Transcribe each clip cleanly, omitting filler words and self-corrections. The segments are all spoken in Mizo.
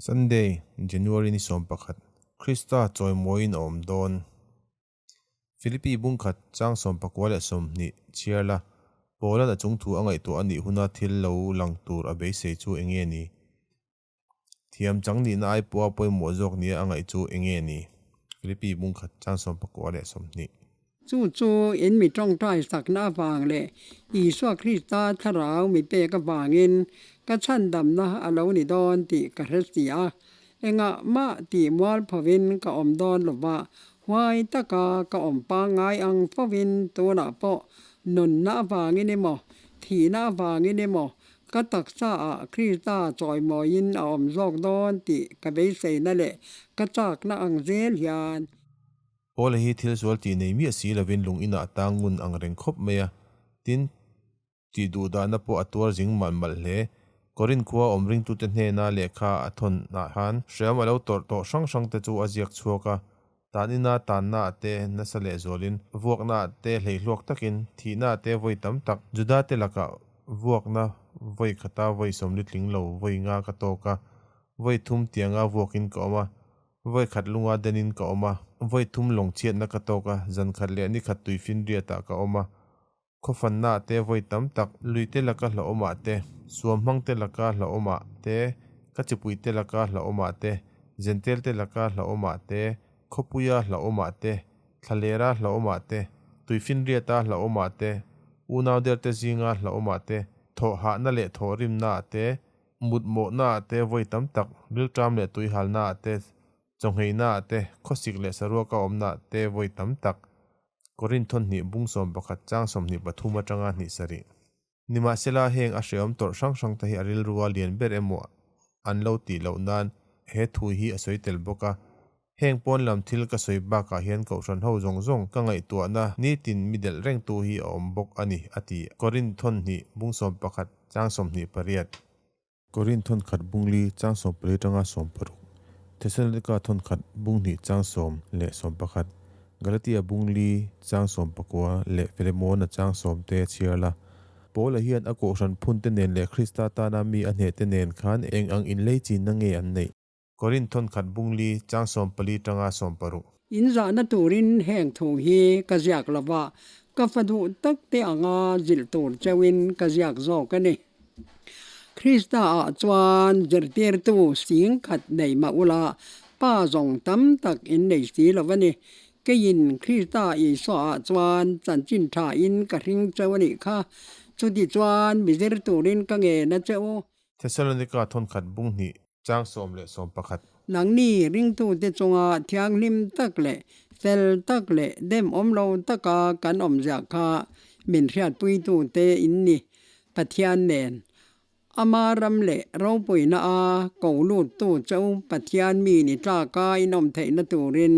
Sunday, January ni 11, Krista chawimawiin a awm dawn. Philippi bungkhat chang sawmpakua leh 20 chhiar la, Paula'n a chungthu a ngaihtuah a nih huna thil lo lang tur a beisei chu eng nge ni? Thiam chang nihna ai pawha pawimawh zawk nia a ngaih chu eng nge ni? Philippi bungkhat chang sawmpakua leh 20. Chu chu in mi tawngtai sakna avang leh Isua Krista thlarau mi pek avangin ka chhandamna a lo ni dawn tih ka hre si a. Engah mah tih mual phovin ka awm dawn lova, huai taka ka awm pangngai ang fovin tunah pawh nunna avangin emaw, thihna avangin emaw ka taksaah Krista chawimawiin a awm zawk dawn tih ka beiseina leh ka chakna ang zel hian. Paula hi thil sual tih nei miah si lovin lung inah a tang ngun ang reng khawp mai a, tin, tih duh dahna pawh a tuar zing malh malh hle. Korinth khua awm ringtute hnena lehkha a thawn ah khan hreawm a lo tawrh tawh hrang hrang te chu a ziak chhuak a, tan ina tanna ah te nasa lehzualin, vuakna ah te hleihluak takin, thihna ah te vawi tam tak, Juda te lakah vuakna vawi khata vawi sawmli tling lo vawi nga ka tawk a, vawi thum tianga vuakin ka awm a, Vawi khat lunga denin ka awm a, vawi thum lawng chhiatna ka tawk a, zan khat leh ni khat tui finriatah ka awm a. Khawfannaah te vawi tam tak, luite laka hlauhawmah te, suamhmangte laka hlauhawmah te, ka chipuite laka hlauhawmah te, Zentelte laka hlauhawmah te, khawpuia hlauhawmah te, thlalera hlauhawmah te, tuifinriata hlauhawmah te, unau derte zinga hlauhawmah te, thawhhahna leh thawhrimnaah te, Mutmawhnaah te vawi tam tak, rilṭam leh tuihalnaah te, chawngheinaah te, khawsik leh saruaka awmnaah te vawi tam tak. Korinth thawn hnih bung 11 chang 23 aṭanga hnih sarih. Nimahsela, heng a hreawm tawrh hrang hrang te hi a rilrua lian ber emaw an lo tih loh nan he thu hi a sawi tel bawk a. Heng pawn lam thil ka sawi bakah hian kohhran ho zawng zawng ka ngaihtuahna nitin mi delh rengtu hi a awm bawk a ni, a ti. Korinth thawn hnih bung 11 chang 28. Korinth thawn khat bung li chang 14 tanga 16. Thesalonika thawn khat bung hnih chang 10 leh 11. Galatia bung li chang 19 leh Filemona chang 10 te chhiar la. Paula hian a kohhran phunte nen leh Krista tana mi a hnehte nen khan eng ang inlei chinna nge an neih? Korinth thawn khat bung li chang 14 tanga 16. In zahna turin heng thu hi ka ziak lo va, ka fa duh tak te anga zilh tur cheuhin ka ziak zawk a ni. Krista ah chuan zirtirtu sing khat nei mah ula, pa zawng tam tak in nei si lo a ni. Keiin Krista Isua ah chuan chanchin tha in ka hring cheu a nih kha, chuti chuan mi zir turin ka ngen a che u. Thessalonika thawn khat bung hnih Chang 10 leh 11. Nangni ringtute chunga thianghlim tak leh fel tak leh demawm lo taka kan awmzia kha min hriatpuitute in ni. Pathian nen Ama ram leh ropuina a ko luttu cheu Pathian mi ni tlaka in awm theihna turin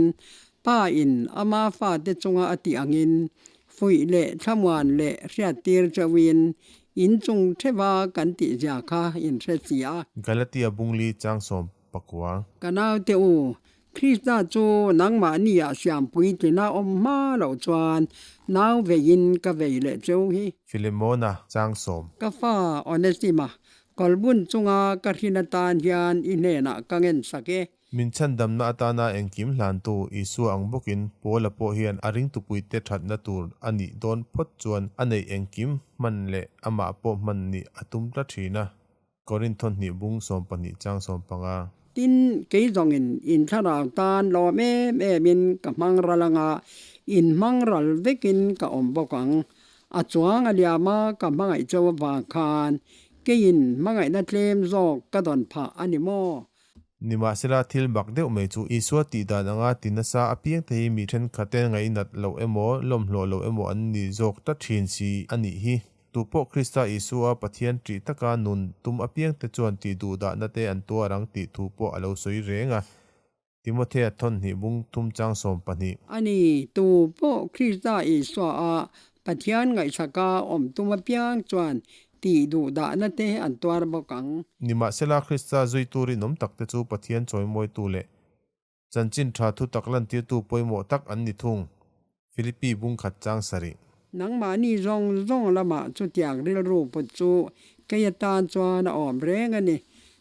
Pa in Ama fate chunga a tih angin fuih leh thlamuan leh hriattir cheuin In chung theva kan tih zia kha in hre si a. Galatia bungli chang 19. Ka naute u, Krista chu nangmahni ah siampui tlina awm hma loh chuan nau veiin ka vei leh cheu hi. Filemona chang 10. Ka fa Onesima, kawlbun chunga ka hrin atan hian i hnenah ka ngen sak e. Min chhandamna atana engkim hlantu Isua ang bawkin Paula pawh hian a ringtupuite thatna tur a nih dawn phawt chuan a neih engkim hman leh amah pawh hman nih a tum tlat thin a. Korinth thawn hnih bung 12 chang 15. Tin, kei zawngin in thlarau tan lawm em emin ka hmang ral anga in hmang ral vekin ka awm bawk ang. A chuang a liama ka hmangaih chauh avang khan keiin hmangaihna tlem zawk ka dawn phah a ni maw? Nimahsela, thil bak deuh mai chu Isua tih dan anga ti nasa apiang te hi mi thenkhatte ngainat loh emaw, lawmhlawh loh emaw an ni zawk tlat thin si a nih hi. Tupawh Krista Isua Pathian ṭih taka nun tum apiang te chuan tih duhdahna te an tuar ang tih thu pawh a lo sawi reng a. Timothea thawn hnih bung thum chang 12. A ni, tupawh Krista Isua a Pathian ngaihsaka awm tum apiang chuan tih duhdahna te an tuar bawk ang. Nimahsela, Krista zuitu rinawm takte chu Pathian chawimawitu leh chanchin tha thu tak lantirtu pawimawh tak an ni thung. Philippi bung khat chang sarih. Nangmahni zawng zawng lamah chutiang rilru put chu kei atan chuan a awm reng a ni.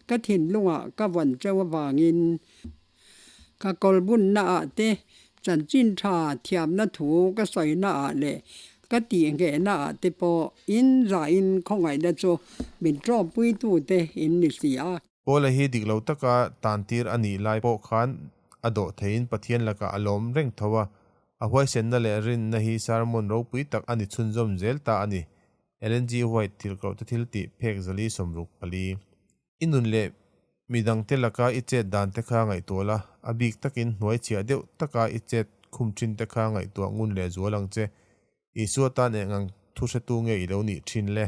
ka thinlungah ka vawn cheu avangin. Ka kawlbunnaah te, chanchin tha thiamna thu ka sawinaah leh ka tihnghehnaah te pawh in zahin khawngaihna chu min ṭawmpuitute in ni si a. Paula hi dik lo taka tantir a nih lai pawh khan a dawh theiin Pathian lakah a lawm reng tho a, a huaisenna leh rinna hi sermon ropui tak a ni chhunzawm zel ta a ni. Ellen G. White, Thilhkohte Thiltih, Phek 464. I nun leh midangte laka i chet dan te kha ngaihtuah la, a bik takin hnuai chhiah deuh taka i chet khum thin te kha ngaihtuah ngun leh zual ang che. Isua tan eng ang thu hretu nge i lo nih thin le?